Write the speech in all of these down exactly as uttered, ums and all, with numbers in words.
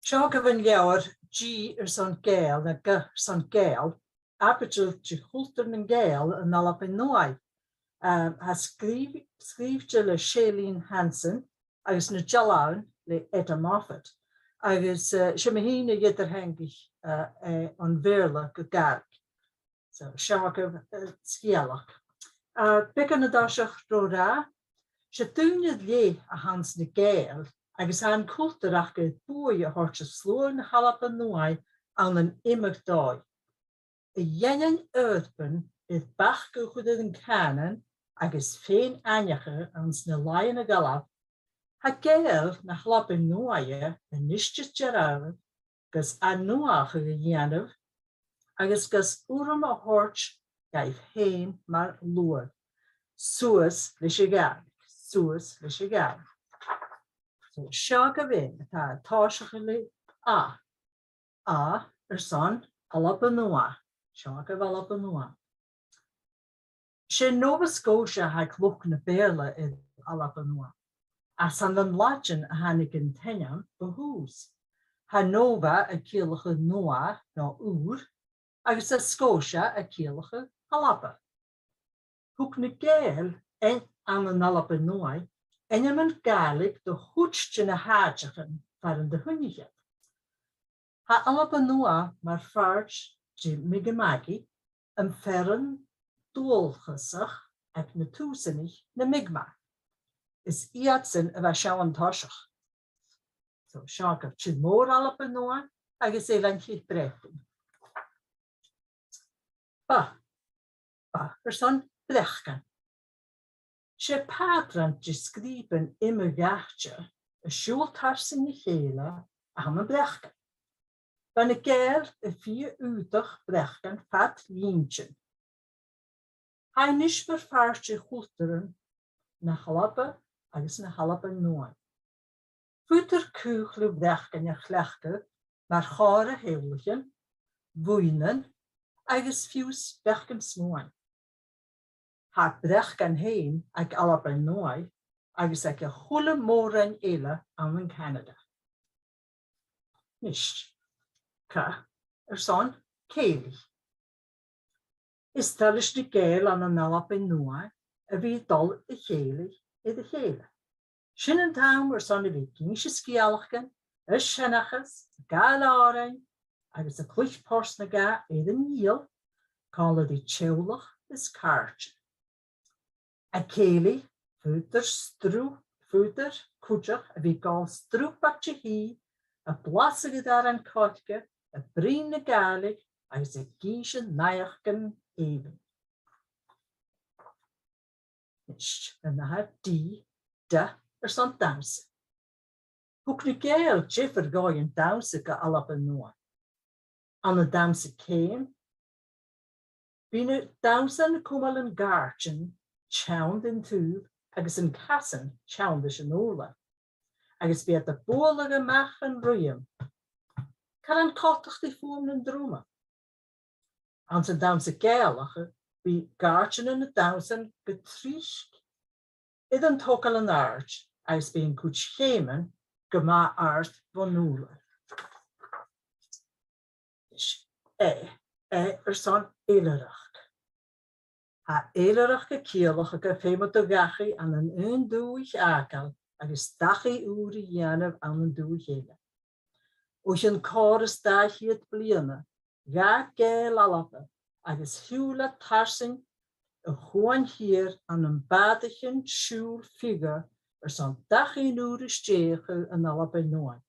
Seo agaibh an leabhar G airson Gàidheal, no G airson Gàidheal, Aibidil de Chultar nan Gàidheal ann an Alba Nuadh. Um, tha sgrìobh-, sgrìobhte le Shalene Hansen agus na dealbhan le Etta Moffat. Agus, uh, 's e mi fhìn a dh'eadar-theangaich, uh, e on Bheurla gu Gàidhlig. So, seo agaibh, uh, sgeulachd. Uh, beagan an toiseach ro ràdh, 's e daoine an leth a th' anns na Gàidheil agus tha an cultar aca air buaidh a thoirt air sluagh na h-Alba Nuaidh ann an iomadh dòigh. A dh'aindeoin oidhirpean air bacadh a chur air an cànan agus fèin-aithneachadh anns na làithean a dh'fhalbh, tha Gàidheil na h-Alba Nuaidh a-nis a' dearbhadh gus ath-nuadhachadh a dhèanamh agus gus urram a thoirt dhaibh fhèin mar shluagh. Suas leis a' Ghàidhlig, suas leis a' Ghàidhlig. So, seo agaibh e, tha e a' tòiseachadh le A. A airson Alba Nuadh. Seo agaibh Alba Nuadh. 'S e Nova Scotia a th' aig luchd na Beurla air Alba Nuadh, ach 's ann on Laideann a thàinig an t-ainm bho thùs. Tha Nova a' ciallachadh nuadh no ùr, agus tha Scotia a' ciallachadh Alba. Thug na Gàidheil an, ann an Alba Nuadh ainmean Gàidhlig do chuid de na h-àiteachan far an do shuidhich iad. Tha Alba Nuadh mar phàirt de Mi'kma'ki, am fearann dualchasach aig na tùsanaich, na Mi'kmaq. Is iadsan a bha seo an toiseach. So, seo agaibh tìr-mòr Alba Nuadh agus Eilean Cheap Bhreatainn. B. B airson breacan. 'S e pàtran de sgrìoban iomadh àite a' siubhal tarsainn a chèile a th' ann am breacan. Bha na Gàidheil a' fighe aodach breacan fad linntean. Tha e a-nis mar phàirt de chultaran na h-Alba agus na h-Alba Nuaidh. Faodar caol-chluich bhreacain a chleachdadh mar chomharra theaghlaichean, bhuidhnean agus fiù 's beachdan-smuain. Tha breacan fhèin aig Alba Nuadh agus aig a h-uile mòr-roinn eile ann an Canada. A-nis, C airson cèilidh. Is toil leis na Gàidheil ann an Alba Nuadh a bhith a' dol a chèilidh air a chèile. Sin an t-àm airson a bhith ag innse sgeulachdan, a' seanchas, a' gabhail òrain, agus a' cluich port no dhà air an fhidheall, còmhla ri teaghlach is càirdean. A' cèilidh, faodar sruth-, faodar cuideachd a bhith a' gabhail sruthad de shìth, a' blasad air aran coirce, a' bruidhinn na Gàidhlig agus ag innse naidheachdan èibhinn. A-nis, an ath D, D airson dannsa. Thug na Gàidheil diofar dhòighean dannsa gu Alba Nuadh. Ann an dannsa cèin, bidh na dannsair a' cumail an gàirdean teann den taobh agus an casan teann leis an ùrlar, agus bidh iad a' bualadh a-mach an ruitheam, caran coltach ri fuaim nan druma. Anns an dannsa Gàidhealach, bidh gàirdeanan nan dannsair gu tric air an togail an-àird, agus bidh an cuid cheuman gu math àrd bhon ùrlar. E, E airson eilthireachd. Tha eilthireachd a' ciallachadh gum feum thu do dhachaigh ann an aon dùthaich fhàgail agus dachaigh ùr a dhèanamh ann an dùthaich eile. O chionn còrr is dà cheud bliadhna, dh'fhàg Gàidheil Alba agus shiubhail iad tarsainn a' Chuain Shiar ann am bàtaichean siùil fiodha airson dachaighean ùra a stèidheachadh an Alba Nuadh.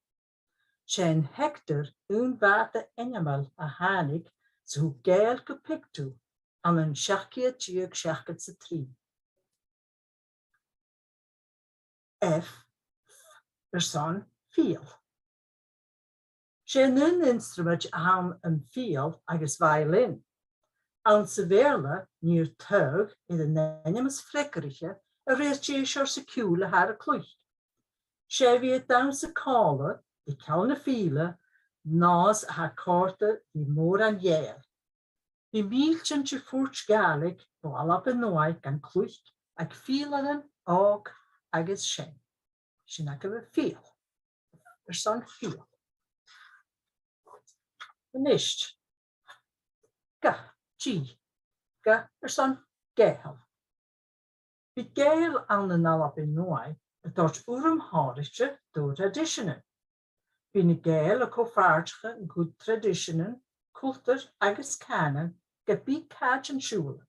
'S e an Hector aon bhàta ainmeil a thàinig 's a thug Gàidheil gu pictiù ann an seachd ceud deug seachdad 's a trì. F airson fidheall. 'S e an aon instrument a th' ann am fidheall agus violin. Anns a' Bheurla, nithear taghadh air an ainm as freagarraiche a rèir dè seòrsa ciùil a thathar a' cluich. 'S e a bhith a' dannsa còmhla ri ceann na fìdhle nòs a tha a' còrdadh ri mòran Ghàidheal. Bidh mìltean de phort Ghàidhlig bho Alba Nuadh gan cluich aig fidhlearan òg agus sean. Sin agaibh am fidheall. Airson fidheall. A-nis, ga, G, ga airson Gàidheal. Bidh Gàidheil ann an Alba Nuadh a' toirt urram shònraichte do thraidiseanan. Bidh na Gàidheil a' co-phàirteachadh an cuid thraidiseanan, cultar agus cànan ge bith càit an siubhail iad.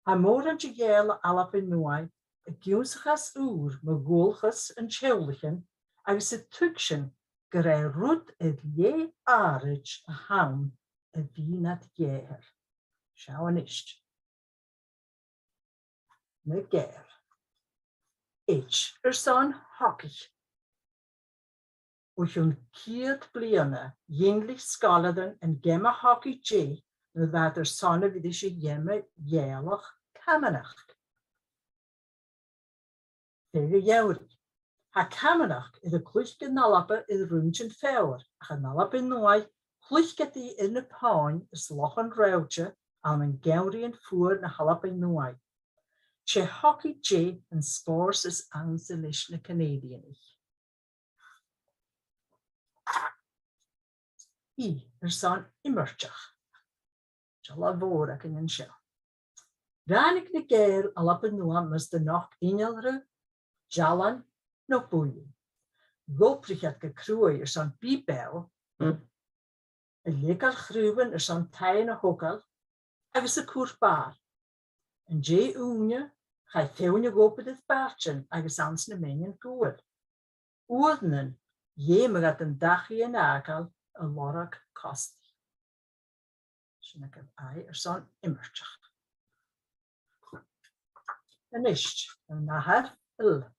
Tha mòran de Ghàidheil Alba Nuadh ag ionnsachadh às ùr mu dhualchas an teaghlaichean agus a' tuigsinn gur e rud air leth àraid a th' ann a bhith nad Ghàidheal. Seo a-nis. Na Gàidheil. H airson hocaidh. O chionn ceud bliadhna, dh'innsich sgoilearan an geama hocaidh-deighe nuair a bha iad airson a bhith ris an geama Ghàidhealach camanachd. Feuch a' gheamhraidh. Tha camanachd air a cluich an Alba air raointean feòir, ach an Alba Nuadh, chluich iad i air na pòin is lochan reòthte ann an geamhraidhean fuar na h-Alba Nuadh. 'S e hocaidh-deighe an spòrs as fhasa leis na Canèidianaich. I airson iomairteach. Dealbh mhòr againn an seo. Ràinig na Gàidheil Alba Nuadh mus do nochd innealra, dealan no buidheann. Dh'obraich iad gu cruaidh airson bith beò, a' leagail chraobhan airson taighean a thogail, agus a' cur bàrr. An dèidh ùine, chaidh feadhainn a dh'obair air bailtean agus anns na meannan guail. Uaireannan, dh'fheumadh iad an dachaigh fhàgail a lorg costaidh. Sin agaibh I airson iomairteach. A-nis, an ath fhear,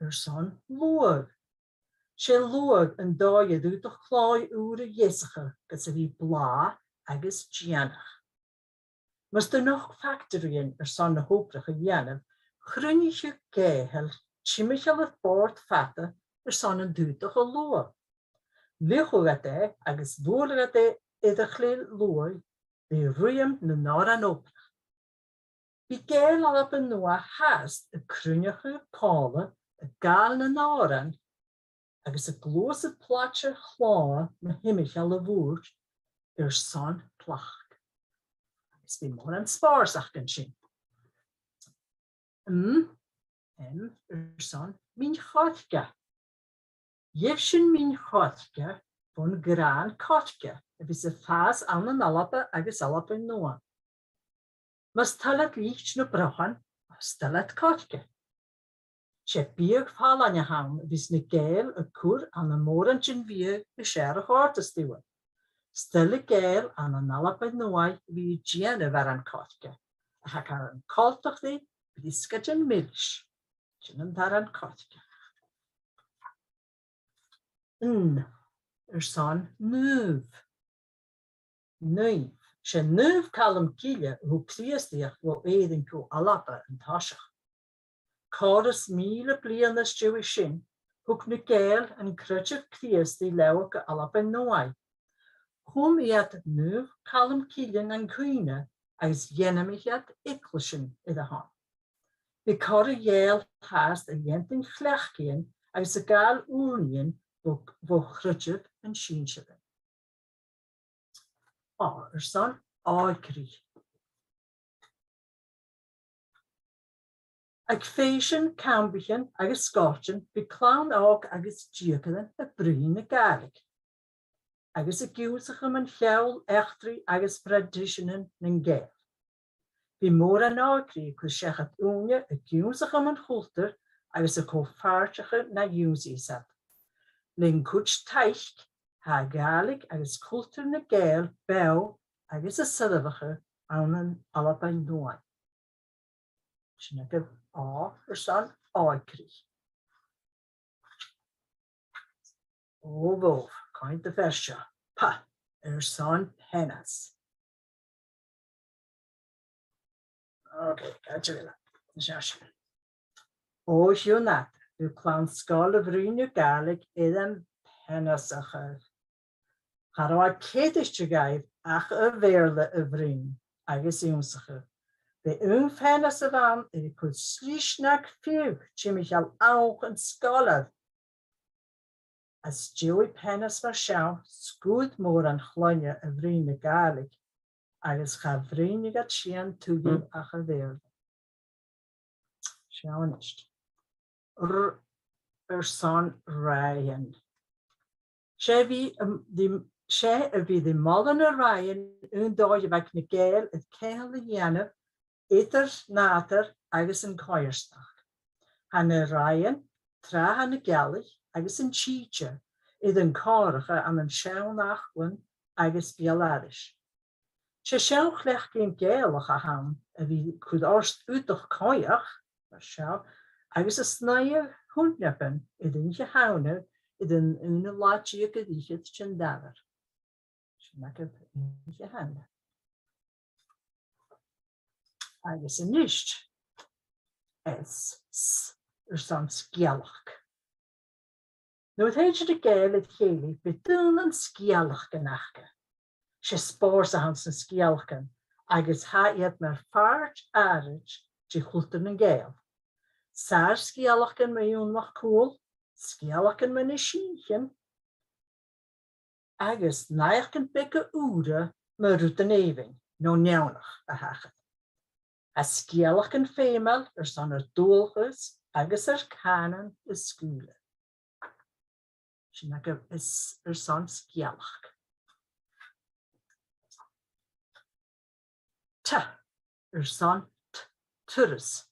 L airson luadh. 'S e luadh an dòigh air aodach clòimh ùr a dheasachadh gus a bhith blàth agus dìonach. Mus do nochd factaraidhean airson na h-obrach a dhèanamh, chruinnich Gàidheil timcheall air bòrd fada airson an t-aodach a luadh. Fhliuchadh iad e agus bhuaileadh iad e air a' chliù luaidh le ruitheam nan òran-obrach. Bidh Gàidheil Alba Nuadh fhathast a' cruinneachadh còmhla, a' gabhail nan òran agus a' gluasad plaide chlòimhe mu thimcheall a' bhùird airson tlachd. Agus bidh mòran spòrs aca an sin. M, M airson min-choirce. Gheibh sinn min-choirce bhon ghràn coirce a bhios a' fàs ann an Alba agus Alba Nuadh. Mus toil leat lite no brochan, 's toil leat coirce. 'S e biadh fallain a th' ann a bhios na Gàidheil a' cur ann am mòran den bhiadh as fheàrr a chòrdas riutha. 'S toil le Gàidheil ann an Alba Nuadh a bhith a' dèanamh aran coirce, ach tha e coltach ri briosgaidean milis. Sin an t-aran coirce. N airson naomh. Naomh. 'S e Naomh Calum Cille a thug Crìosdaidheachd bho Èirinn gu Alba an toiseach. Còrr is mìle bliadhna às dèidh sin, thug na Gàidheil an creideamh Crìosdaidh leotha gu Alba Nuadh. Chùm iad Naomh Calum Cille nan cuimhne agus dh'ainmich iad eaglaisean air a shon. Bidh corra Ghàidheal fhathast a' leantainn chleachdaidhean agus a' gabhail ùrnaighean bho, bho chreideamh an sinnsirean. O airson òigridh. Aig fèisean, campaichean agus sgoiltean, bidh clann òg agus deugairean a' bruidhinn na Gàidhlig agus ag ionnsachadh mun cheòl, eachdraidh agus thraidiseanan nan Gàidheal. Bidh mòran òigridh a' cur seachad ùine ag ionnsachadh mun chultar agus a' co-phàirteachadh na dh'ionnsaich iad. Len cuid taic, tha Gàidhlig agus cultar nan Gàidheal beò agus a' soirbheachadh ann an Alba Nuadh. Sin agaibh O airson òigridh. O bhò, coimhead air seo. P airson peanas. Ok, càit a bheil e? Seo sinn. O chionn fhada, bidh clann-sgoile a' bruidhinn Gàidhlig air am peanasachadh. Cha robh e ceadaichte dhaibh ach a' Bheurla a bhruidhinn agus ionnsachadh. B' e aon pheanas a bh' ann air a cur slisneag fiodh timcheall anch an sgoilear. às dèidh peanas mar seo, sguir mòran chloinne a' bruidhinn na Gàidhlig, agus cha bhruidhneadh iad sìon tuilleadh ach a' Bheurla. Seo a-nis. R airson Ryan. 'S e a bhith, um, ri, 's e a bhith ri moladh na Ryan aon dòigh a bhiodh na Gàidheil air ceangal a dhèanamh eadar nàdar agus an coimhearsnachd. Tha na Ryan, tràthan na gealaich agus an tìde, air an comharrachadh ann an seann fhaclan agus beul-aithris. 'S e seann chleachdaidhean Gàidhealach a th' ann a bhith a' cur ort aodach coimheach, mar seo, agus a' snaidheadh thurnaipean air Oidhche Shamhna air an aon latha deug air fhichead den Dàmhair. Sin agaibh Oidhche Shamhna. Agus a-nis, S, S airson sgeulachd. Nuair a thèid na Gàidheil air chèilidh, bidh daonnan sgeulachdan aca. 'S e spòrs a th' anns na sgeulachdan, agus tha iad mar phàirt àraid de chultar nan Gàidheal. Sàr-sgeulachdan mu Eòin MacCumhaill, sgeulachdan mu na sìthichean, agus naidheachdan beaga ùra mu rudan èibhinn no neònach a thachair. Tha sgeulachdan feumail airson ar dualchas agus ar cànan na sgoile. Sin agaibh S airson sgeulachd. T airson t-, turas.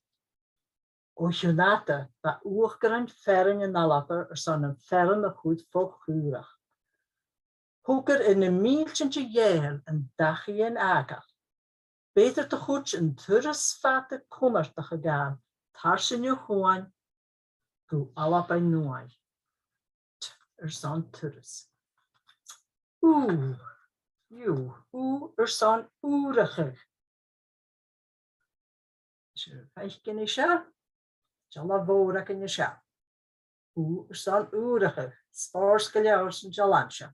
O chionn fhada, bha uachdarain fearainn an Alba airson am fearann a chur fo chaorach. Thugadh air na mìltean de Ghàidheil an dachaigh fhàgail. B' fheudar do chuid an turas fada cunnartach a ghabhail tarsainn Dhùn Omhain gu Alba Nuadh. T airson turas. Ù, ù, ù airson ùrachadh. Seo, faic an seo. Dealbh mhòr againn an seo. Ù airson ùrachadh, spòrs gu leòr san dealbh seo.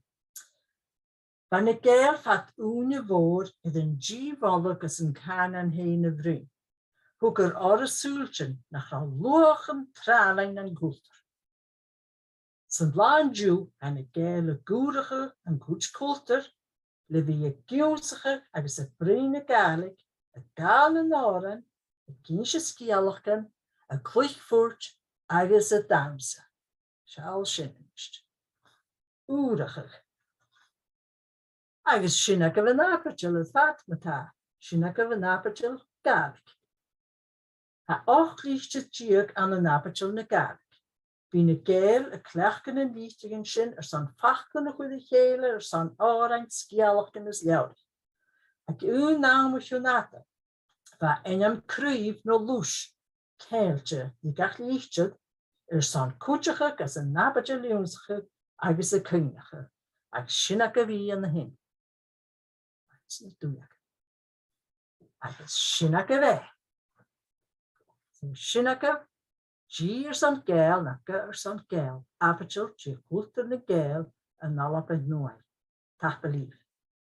Bha na Gàidheil fad ùine mhòr air an dìth-mholadh gus an cànan fhèin a bhruidhinn. Thugadh orra sùiltean nach robh luach an tràlainn nan cultar. San latha an-diugh, tha na Gàidheil ag ùrachadh an cuid cultar, le bhith ag ionnsachadh agus a' bruidhinn na Gàidhlig, a' gabhail nan òran, ag innse sgeulachdan, a' cluich phort agus a' dannsa. Seall sin a-nis. Ùrachadh. Agus sin agaibh an aibidil air fad, ma-thà. Sin agaibh an aibidil Gàidhlig. Tha ochd litir deug ann an aibidil na Gàidhlig. Bidh na Gàidheil a' cleachdadh nan litrichean sin airson faclan a chur ri chèile, airson òrain, sgeulachdan is leabhraichean. Aig aon àm o chionn fhada, bha ainm craoibh no luis ceangailte ri gach litir airson cuideachadh gus an aibidil ionnsachadh agus a chuimhneachadh, agus sin agaibh i an-sin. Agus na dùil agaibh. Agus sin agaibh e. So sin agaibh G airson Gàidheal, no G airson Gàidheal, aibidil de chultar nan Gàidheal ann an Alba Nuadh. Tapadh leibh.